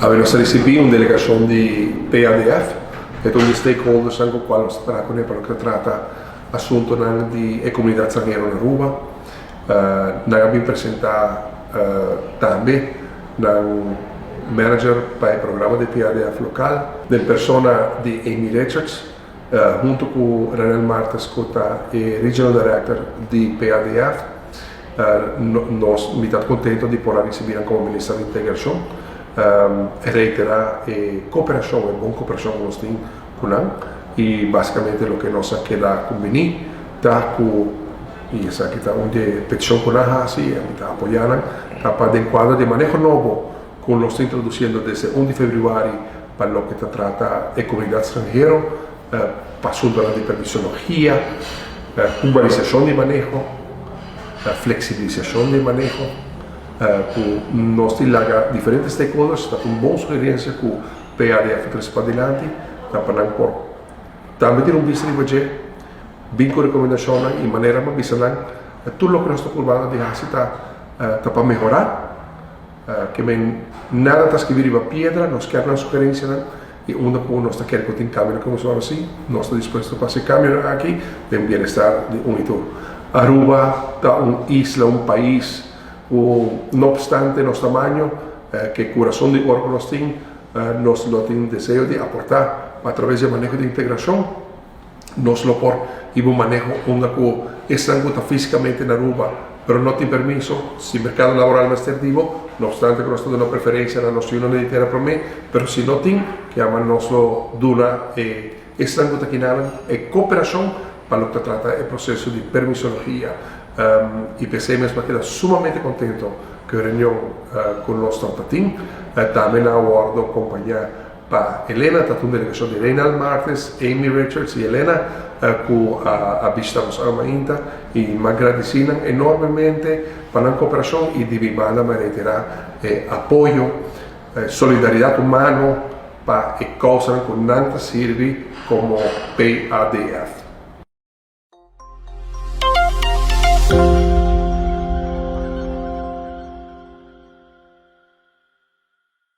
Awe nos a ricibi un delegacion di PADF, e ta un di stakeholdersnan cu cual nos ta traha cune pa loke ta trata asuntonan di e comunidad stranhero na Aruba. Nan a bin presenta tambe nan manager pa e programa di PADF local den persona di Amy Richards hunto cu Renel Martes cu ta e regional director di PADF. Nos mi ta contento di por a ricibi nan como Minister di Integracion. Reitera e cooperacion, e bon cooperacion cu nos tin cu nan y basicamente loke nos a keda cumbini ta cu, y esaki ta un di e peticion cu nan a haci y ami ta apoya nan, ta pa den cuadro di e maneho nobo cu nos ta introduciendo desde un di februari pa loke ta trata e comunidad stranhero, pa asuntonan di permisologia, humanisacion di maneho, flexibilisacion di maneho, cu nos tin laga diferente stakeholders, ta un bon sugerencia cu PADF a trece padilanti, ta pa nan por tambe tira un bista riba dje, bin cu recomendacionnan y manera pa bisa nan tur loke nos ta purbando di haci ta pa mehora. Ke men nada ta skibi riba piedra, nos kier nan sugerencianan y unda cu nos ta kere cu tin cambionan cu nos wou haci, nos ta dispuesto pa haci cambionan aki den bienestar di un y tur. Aruba ta un isla, un pais cu no obstante nos tamaño, ke curason di oro cu nos tin, nos lo tin deseo di aporta pa traves di e maneho di integracion. Nos lo por hiba un maneho unda cu esnan cu ta fisicamente na Aruba pero no tin permiso, si mercado laboral mester di bo, no obstante cu nos ta duna preferencia na nos yunan di tera prome, pero si no tin, kiaman nos lo duna e esnan cu ta kinanan e cooperacion pa loke ta trata e proceso di permisologia. Y p'esey mes mi a keda sumamente contento cu e reunion cu nos tabata tin. Tambe nan a wordo compaña Pa Elena ta un delegashon di Reynald Martes, Amy Richards i Elena ku a bishita nos awe mainta i mi a gradisí nan enormemente pa nan koperashon i di mi banda mi a reiterá e apoyo, e solidaridat humano pa e kousanan ku nan ta sirbi komo PADF.